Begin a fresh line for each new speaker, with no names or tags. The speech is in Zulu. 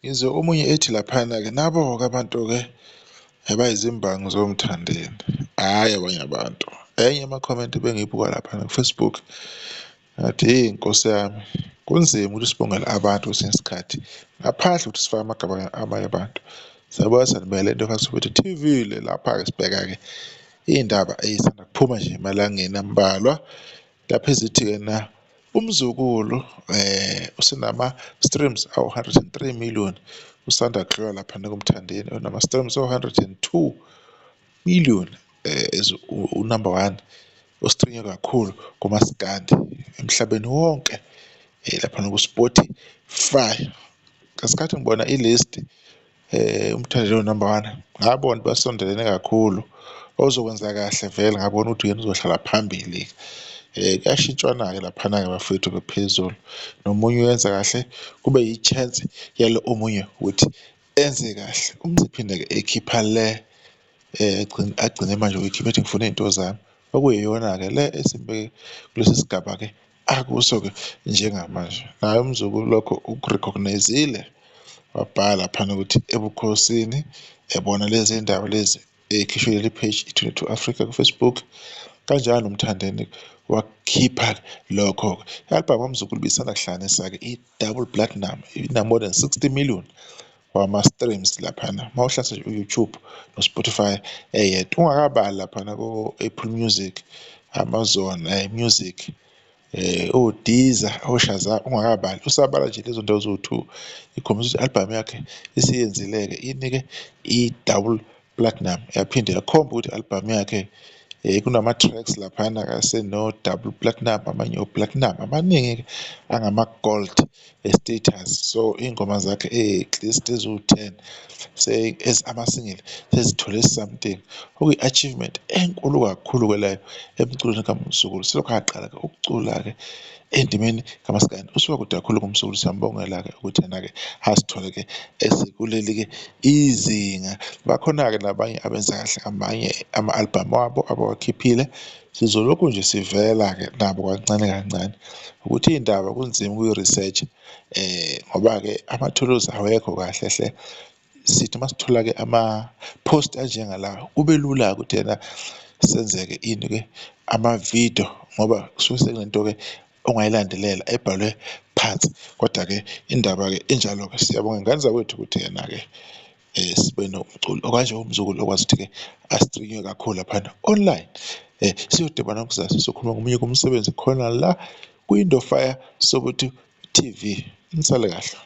Ngizwe omunye ethi laphayana-ke nabo-ke abantu-ke abayizimbangi zoMthandeni, hhayi abanye abantu. Enye yamakhomenti ebengiyibuka laphana ku-Facebook ngathi hheyi Nkosi yami, kunzima ukuthi sibongele abantu kwesinye isikhathi ngaphandle kokuthi sifake amagama abanye abantu. Siyabona sanibingelela into Soweto TV le lapha-ke sibheka-ke iy'ndaba ey'sanda kuphuma nje emalangeni ambalwa lapho ezithi-ke na umzukulu usenama-streams awu-103 million, usanda kudlula laphana kuMthandeni onama-streams awu-102 million, as unumber one ostream-nywe kakhulu kumaskandi emhlabeni wonke, laphana ku-Spotify. Ngesikhathi ngibona i-list uMthandeni ewu-number one, ngabona basondelene kakhulu, ozokwenza kahle vele ngabona ukuthi uyena ozohlala phambili. Kuyashintshwana-ke laphana-ke bafowethu-ke phezulu, nomunye uyenza kahle kube i-chance yalo omunye ukuthi enze kahle. Phinde-ke ekhipha le agcine manje ukuyikhipha ethi ngifuna iy'nto zami, okuyiyona-ke le esimbeke kulesi sigaba-ke akuso-ke njengamanje. Naye uMzukulu lokho uku-recognise-ile wabhala laphana ukuthi ebukhosini ebona lezi ndaba lezi ey'khishwe ileli page i-22 Africa ku-Facebook, kanjalo noMthandeni wakukhipha lokho-ke. I-album kaMzukulu ibisanda kuhlanganisa-ke i-double platinum ina-more than 60 million wama-streams laphana uma uhlanganisa nje u-YouTube no-Spotify eyedwa, ungakabali laphana ko-Apple Music, Amazon Music, o-Deezer, o-Shazam ungakabali, usabala nje lezo ndawo ziwu-two. Ikhombisa ukuthi i-album yakhe isiyenzile-ke inike i-double platinum, yaphinde yakhomba ukuthi i-album yakhe kunama-tracks laphana aseno-double platinum, amanye o-platinum, amaningi-ke angama-gold status. So iy'ngoma zakhe at least eziwu-10 ama-single sezithole something, okuyi-achievement enkulu kakhulu-ke leyo emculweni kaMzukulu. Selokhu aqala-ke ukucula-ke endimeni kamaskandi usuka kude kakhulu kuMzukulu, siyambongela-ke ukuthi ena-ke azithole-ke esekuleli-ke izinga. Bakhona-ke nabanye abenza kahle amanye ama-album wabo abawakhiphile, sizolokhu nje sivela-ke nabo kancane kancane ukuthi iy'ndaba kunzima ukuyi-research ngoba-ke amathuluzi awekho kahle hle. Sithi masithola-ke ama-post anjengalawa kube lula-ke ukuthi ena senzeke ini-ke amavidiyo ngoba kusuke sekunento-ke ongayilandelela ebhalwe phansi. Kodwa-ke indaba-ke injalo-ke, siyabonga ngane zakwethu ukuthi ena-ke sibe nomculo okanje umzukulu okwazi ukuthi-ke astream-we kakhulu laphana online. Siyodibana kusasa sokhuluma ngomunye umsebenzi khona la kwiNdofaya Soweto TV. Nisale kahle.